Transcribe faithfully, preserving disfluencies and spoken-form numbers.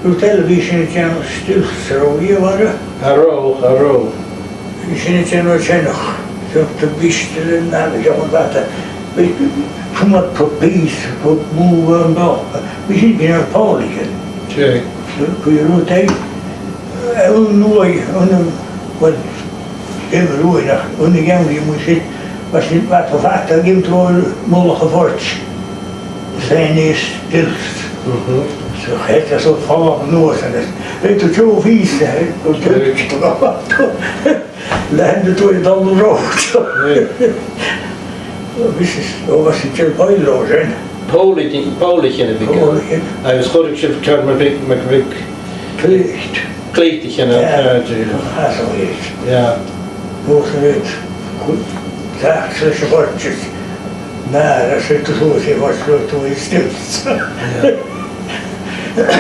Rud eile, bha sinn a' dèanamh stilts, an robh, a bhalaich? Cha robh, cha robh. Bha sinn a' dèanamh teine. Seo, tha biste le na, bha sinn a' dèanamh bata. Bha, bha, bha pìos, bha bùth an doc. Bha sinn a' dèanamh pòlaichean. Seadh. Bha, bha rud eile. Aon uair, aon, well, Dè bha uair nach, an uair a dh'fhàg mi sin, bha sinn, bha fata, fata, gheibheadh tu mullach a' phoit. Is e an stilts. Mhm. So, chaidh e so fada a-nuas agus, rinn thu deagh phìos, eh, gu deagh. Lean thu a' dol an rud. Yeah. Bha sinn, o, bha sinn a' dèanamh boil roll sin. Pòlaichean, pòlaichean a bh' ann. Pòlaichean. Agus chuireadh sibh ceann mar bhic, mar bhic. Cleite. Cleiteachan, yeah. Yeah, yeah. That's all it is. Yeah. Most of it. Good. That's the shortest. Nah, that's it, the shortest, what's the way still. Yeah.